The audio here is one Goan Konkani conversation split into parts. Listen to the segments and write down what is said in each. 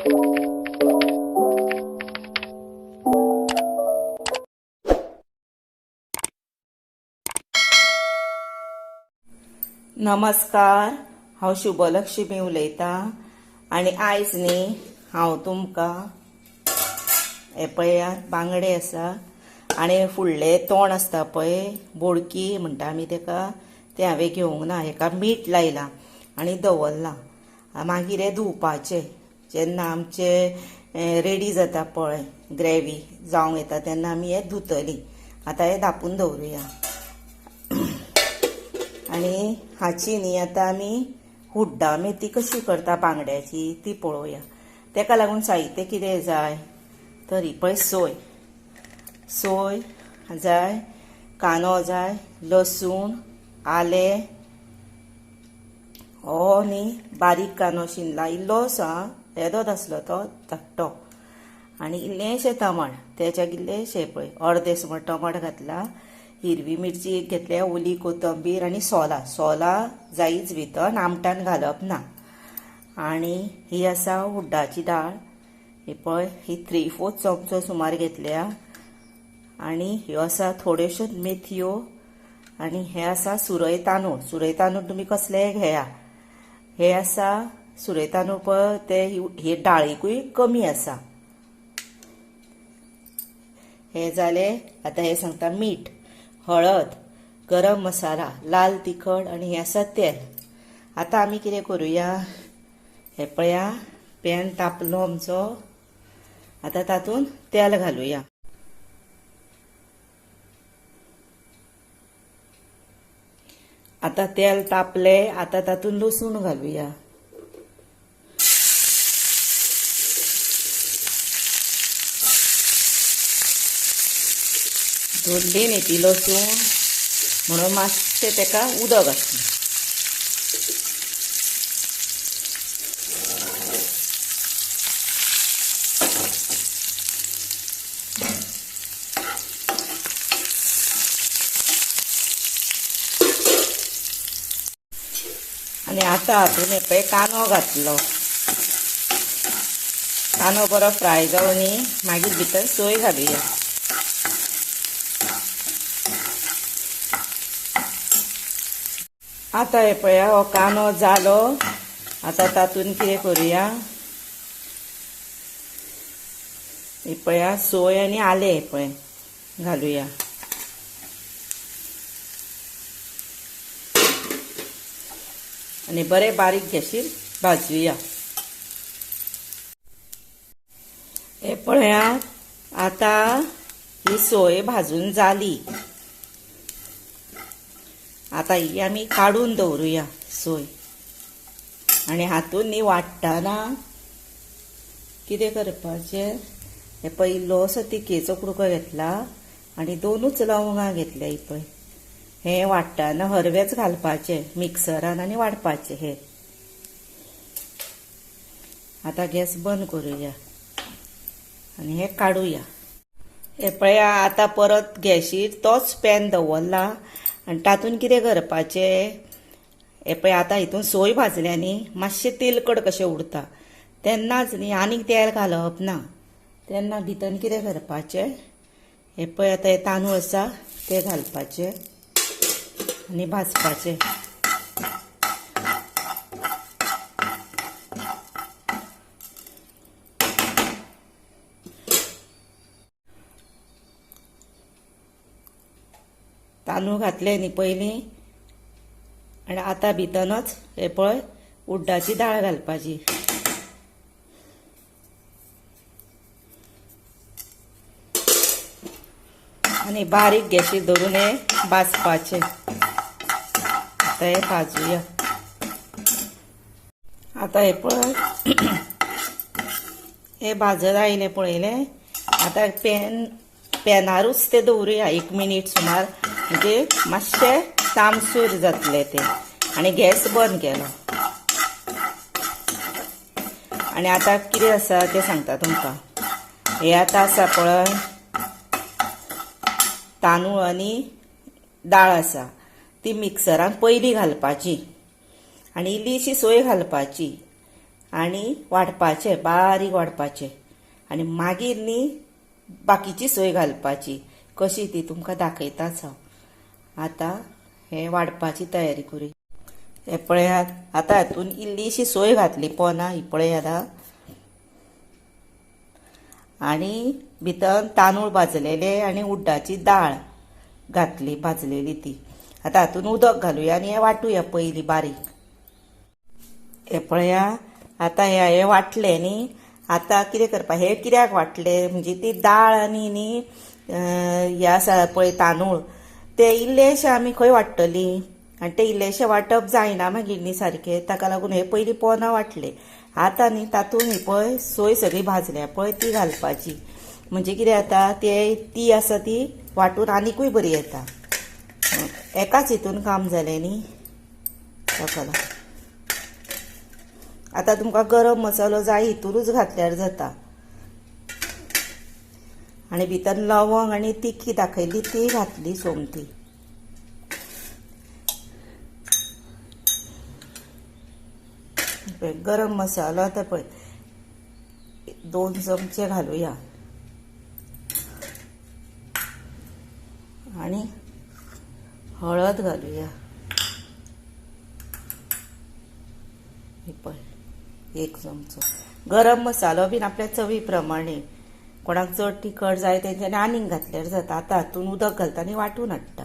नमस्कार, हांव शुभलक्ष्मी उलयतां आनी आयज न्ही हांव तुमकां हे पळयात बांगडे आसा आनी फुडलें तोंड आसता पळय, बोडकी म्हणटा आमी तेका, तें हांवें घेवंक ना. हेका मीठ लायलां आनी दवरलां. मागीर हें धुवपाचें. जेन्ना आमचें रेडी जाता पळय, ग्रेवी जावंक येता तेन्ना आमी हें धुतलीं. आतां हें धांपून दवरुया. आनी हाची न्ही आतां आमी हुड्डा मेथी कशी करता बांगड्याची ती पळोवया. तेका लागून साहित्य कितें जाय तर ही पळय सोय, सोय जाय, कांदो जाय, लसूण, आलें, हो न्ही बारीक कांदो शिनला इल्लोसो आं, येदोच आसलो तो धाकटो, आनी इल्लेंशें टमाट, तेच्या इल्लेंशें पळय अर्दें सुमार टमाट घातला, हिरवी मिरची एक घेतल्या, ओली कोथंबीर आनी सोलां. सोलां जायच भितर, आमटान घालप ना. आनी ही आसा हुड्डाची दाळ, ही पळय ही 3/4 चमचो सुमार घेतल्या. आनी ह्यो आसा थोड्योश्यो मेथयो, आनी हे आसा सुरय तांदूळ. सुरय तांदूळ तुमी कसलेय घेया. हे आसा सुरय तांदूळ पळय ते हे डाळीकूय कमी आसा. हे जाले. आतां हे सांगता मीठ, हळद, गरम मसाला, लाल तिखट आनी हें आसा तेल. आतां आमी कितें करुया, हे पळया पॅन तापलो आमचो, आतां तातूंत तेल घालुया. आतां तेल तापलें, आतां तातूंत लसूण घालुया. धुल्ली न्ही ती लसूण म्हणून मातशें तेका उदक आसलें. आनी आतां हातूंत हे पळय कांदो घातलो. कांदो बरो फ्राय जावन न्ही मागीर भितर सोय घालुया. आतां हे पळया हो कांदो जालो. आतां तातूंत कितें करुया, हे पळया सोय आनी आलें हे पळय घालुया. आनी बरें बारीक गॅशीर भाजूया. हे पळयात आतां ही सोय भाजून जाली. आतां ही आमी काडून दवरुया सोय. आनी हातून न्ही वाडटना कितें करपाचें, हे पळय इल्लोसो तिखेचो कुडको घेतला आनी 2 लवंगां घेतल्या. ही पळय हे वाडटना हरवेच घालपाचे मिक्सरान आनी वाडपाचे हे. आतां गॅस बंद करुया आनी हे काडुया. हे पळया आतां परत गॅशीर तोच पॅन दवरला आनी तातूंत कितें करपाचें, हे पळय आतां हितून सोय भाजल्या न्ही मातशें तेलकट कशें उरता तेन्नाच न्ही आनीक तेल घालप ना. तेन्ना भितर कितें करपाचें, हे पळय आतां हे तांदूळ आसा ते घालपाचे आनी भाजपाचे. तांदूळ घातले न्ही पयलीं आनी आतां भितरच हे पळय उड्डाची दाळ घालपाची. आनी बारीक गॅशीर धरून हे भाजपाचें. आतां हे भाजुया. आतां हे पळय हे भाजत आयलें पळयलें. आतां पॅनारूच ते दवरुया 1 मिनीट सुमार, म्हणजे मातशें तामसूर जातलें तें. आनी गॅस बंद केलो. आनी आतां कितें आसा तें सांगता तुमकां. हे आतां आसा पळय तांदूळ आनी दाळ आसा ती मिक्सरान पयलीं घालपाची आनी इल्लीशी सोय घालपाची आनी वाटपाचें, बारीक वाटपाचें आनी मागीर न्ही बाकीची सोय घालपाची. कशी ती तुमकां दाखयताच हांव. आतां हें वाडपाची तयारी करूया. हे पळयात आतां हातून इल्लीशी सोय घातली पोना, ही पळयात. आनी भितर तांदूळ भाजलेले आनी उड्डाची दाळ घातली भाजलेली ती. आतां हातून उदक घालुया आनी हें वांटुया पयलीं बारीक. हे पळया आतां हें हांवें वांटलें न्ही. आतां कितें करपा, हें कित्याक वांटलें म्हणजे ती दाळ आनी न्ही हें आसा पळय तांदूळ, ते इल्लेशे आमी खंय वांट्टलीं आनी ते इल्लेशे वांटप जायना मागीर न्ही सारकें, ताका लागून हे पयलीं पोना वांटले. आतां न्ही तातूंत ही पळय सोय सगळी भाजल्या पळय ती घालपाची, म्हणजे कितें जाता ते ती आसा ती वांटून आनिकूय बरी येता. एकाच हितून काम जालें न्ही ताका लागून. आतां तुमकां गरम मसालो जाय हितूनच घातल्यार जाता. आनी भितर लवंग आनी तिखी दाखयली ती घातली सोमती. गरम मसालो आतां पळय 2 चमचे घालुया आनी हळद घालुया. हे पळय 1 चमचो गरम मसालो बीन आपल्या चवी प्रमाणे, कोणाक चड तिखट जाय तेंच्यांनी आनीक घातल्यार जाता. आतां हातून उदक घालता आनी वांटून हाडटा.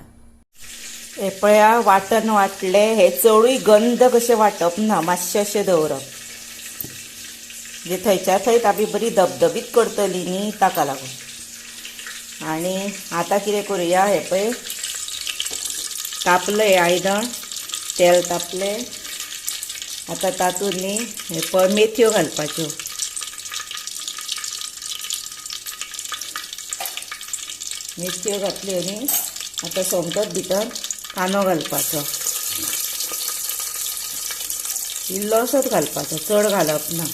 हे पळया वांटण वांटलें, हे चडूय गंद कशें वांटप ना, मातशें अशें दवरप, म्हणजे थंयच्या थंयच आमी बरी धबधबीत करतली न्ही ताका लागून. आनी आतां कितें करुया, हे पळय तापलें आयदन, तेल तापलें. आतां तातूंत न्ही हे पळय मेथयो घालपाच्यो. मेथयो घातल्यो न्ही आतां सोमतोच भितर कांदो घालपाचो, इल्लोसोच घालपाचो, चड घालप ना.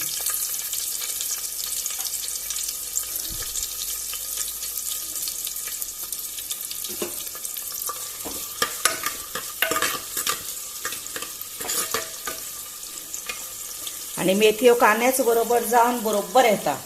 आनी मेथयो कांद्याच बरोबर जावन बरोबर येता.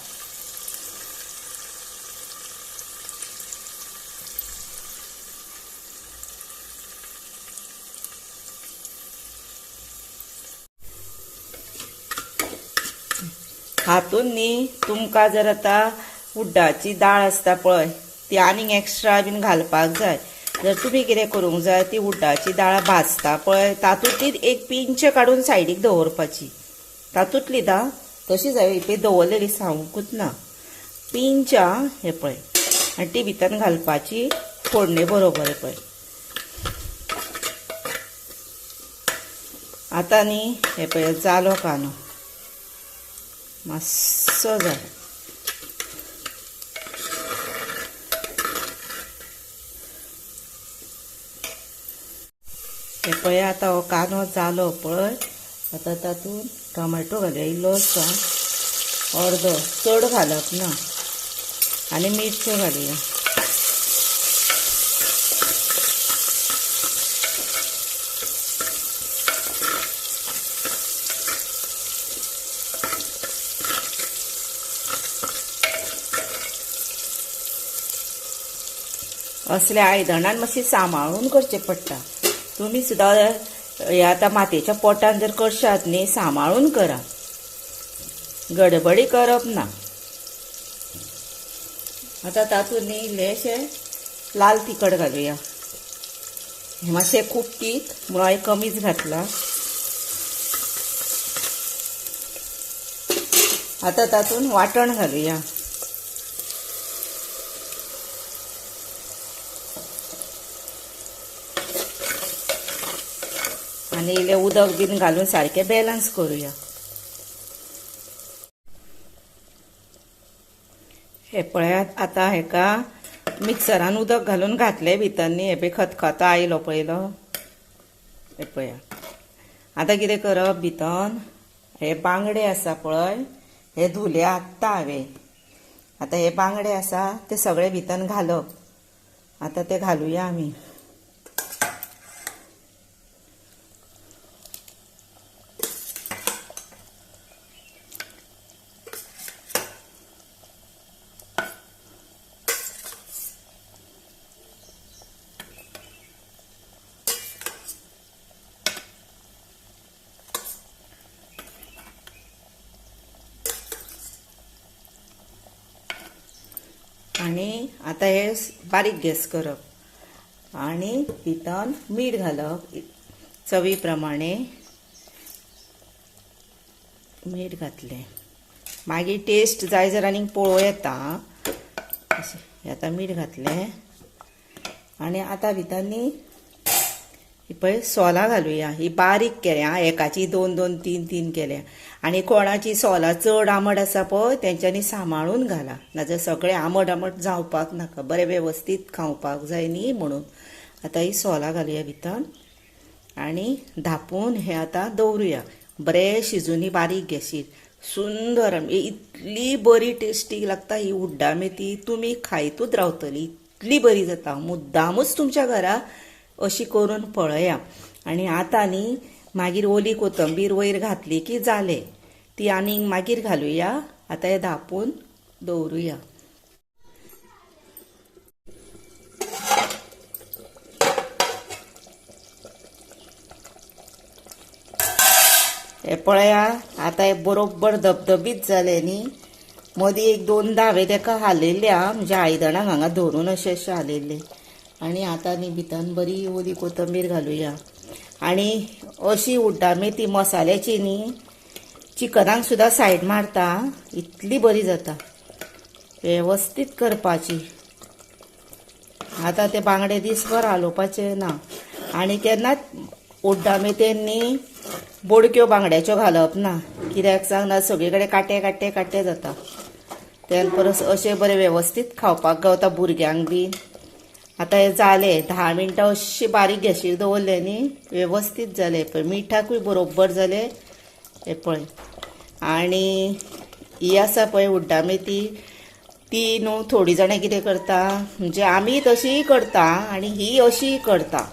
हातून न्ही तुमकां जर आतां उड्डाची दाळ आसता पळय ती आनीक एक्स्ट्रा बीन घालपाक जाय, जर तुमी कितें करूंक जाय ती उड्डाची दाळ भाजता पळय तातूंतलीच एक पिंच काडून सायडीक दवरपाची, तातूंतली दा तशीच हांवें पळय दवरलेली सांगूंकूच ना, पिंच हे पळय, आनी ती भितर घालपाची फोडणे बरोबर. हे पळय आतां न्ही हे पळय जालो कांदो मातसो जालो. हे पळय आतां हो कांदो जालो पळय. आतां तातूंत टोमॅटो घालया इल्लोसो, अर्दो, चड घालप ना, आनी मिरच्यो घालया. असल्या आयदनान मातशें सांबाळून करचें पडटा. तुमी सुद्दां हे आतां मातयेच्या पोटान जर करशात न्ही सांबाळून करा, गडबडी करप ना. आतां तातूंत न्ही इल्लेशें लाल तिखट घालुया, हें मातशें खूब तीख म्हणून हांवें कमीच घातलां. आतां तातूंत वांटण घालुया. आनी इल्लें उदक बीन घालून सारकें बॅलन्स करुया. हे पळयात आतां हेका मिक्सरान उदक घालून घातलें भितर न्ही, हे पळय खतखतो आयलो पयलो. हे पळयात आतां कितें करप, भितर हे बांगडे आसा पळय हे धुले आत्तां हांवें. आतां हे बांगडे आसा ते सगळे भितर घालप. आतां ते घालुया आमी. आनी आतां हे बारीक गॅस करप आनी भितर मीठ घालप चवी प्रमाणे. मीठ घातलें, मागीर टेस्ट जाय जर आनीक पळोवं येता. अशें आतां मीठ घातलें आनी आतां भितर न्ही ही पळय सोलां घालुया. ही बारीक केल्या, एकाची 2 2 3 3 केल्या. आनी कोणाची सोलां चड आंबट आसा पळय तेंच्यांनी सांबाळून घाला, नाजाल्यार सगळें आंबट आंबट जावपाक नाका, बरें वेवस्थीत खावपाक जाय न्ही म्हणून. आतां ही सोलां घालुया भितर आनी धापून हें आतां दवरुया. बरें शिजून ही बारीक गॅसीर सुंदर इतली बरी टेस्टी लागता ही उड्डा मेथी, तुमी खायतूच रावतली, इतली बरी जाता. मुद्दामूच तुमच्या घरा अशी करून पळया. आनी आतां न्ही मागीर ओली कोथंबीर वयर घातली की जालें, ती आनीक मागीर घालुया. आतां हें धापून दवरुया. हे पळया आतां हे बरोबर धबधबीत जालें न्ही. मदीं एक 2दा हांवें ताका हालयल्या, म्हणजे आयदणाक हांगा धरून अशें अशें हालयल्लें. आनी आतां न्ही भितर बरी ओली कोथंबीर घालुया. आनी अशी उड्डा मेथी मसाल्याची न्ही चिकनाक सुद्दां सायड मारता, इतली बरी जाता. वेवस्थीत करपाची. आतां ते बांगडे दीसभर हालोवपाचे ना. आनी केन्नाच उड्डा मेथयेन न्ही बोडक्यो बांगड्याच्यो घालप ना, कित्याक सांग ना सगळे कडेन कांटे कांटे कांटे जाता. त्या परस अशें बरें वेवस्थीत खावपाक गावता भुरग्यांक बी. आतां हें जालें 10 मिनटां अशी बारीक गॅसीर दवरलें न्ही, वेवस्थीत जालें. पळय मिठाकूय बरोबर जालें हें पळय. आनी ही आसा पळय उड्डा मेथी, ती न्हू थोडीं जाणां कितें करता म्हणजे आमी तशीय करता आनी ही अशीय करता.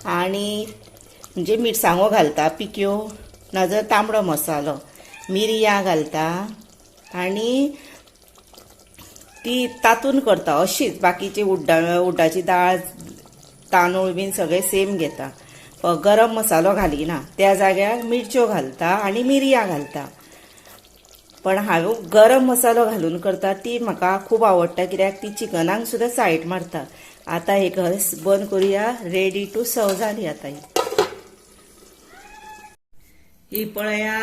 आनी म्हणजे मिरसांगो घालता पिक्यो, नाजाल्यार तांबडो मसालो, मिरयां घालता आनी ती तातून करता अशीच. बाकीची उड्डाची दाळ तांदूळ बीन सगळें सेम घेता, गरम मसालो घालिना, त्या जाग्यार मिरच्यो घालता आनी मिरयां घालता. पण हांव गरम मसालो घालून करता, ती म्हाका खूब आवडटा, कित्याक ती चिकनाक सुद्दां सायड मारता. आतां हे गॅस बंद करुया, रेडी टू सर्व जाली आतां ही. ही पळया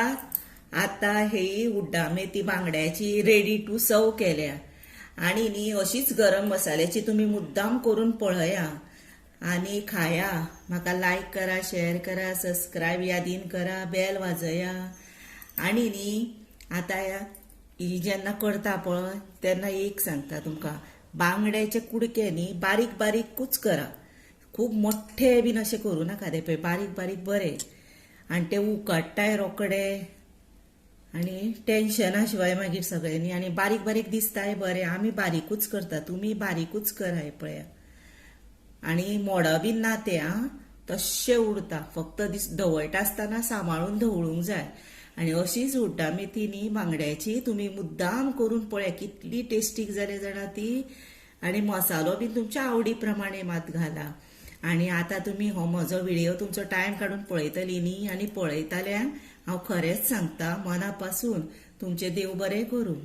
आतां ही उड्डा मेथी बांगड्याची रेडी टू सर्व केल्या. आनी न्ही अशीच गरम मसाल्याची तुमी मुद्दाम करून पळया आनी खाया. म्हाका लायक करा, शेअर करा, सबस्क्रायब यादीन करा, बेल वाजया. आनी न्ही आतां ही जेन्ना करता पळय तेन्ना एक सांगता तुमकां, बांगड्याचे कुडके न्ही बारीक बारीकूच करा, खूब मोठे बीन अशें करूं नाका. ते पळय बारीक बारीक बरें, आनी ते उकडटाय रोकडे आनी टेन्शना शिवाय मागीर सगळें न्ही. आनी बारीक बारीक दिसताय बरें, आमी बारीकूच करता, तुमी बारीकूच करा पळया. आनी मोडा बीन ना ते आं, तशें उरता, फक्त धवळटा आसतना सांबाळून धवळूंक जाय. आनी अशीच उड्डा मेथी न्ही बांगड्याची तुमी मुद्दाम करून पळया, कितली टेस्टीक जाली जाणा ती. आनी मसालो बीन तुमच्या आवडी प्रमाणे मात घाला. आनी आतां तुमी हो म्हजो व्हिडियो तुमचो टायम काडून पळयतली न्ही, आनी पळयतल्यांक हांव खरेंच सांगता मना पासून तुमचें देव बरें करूं.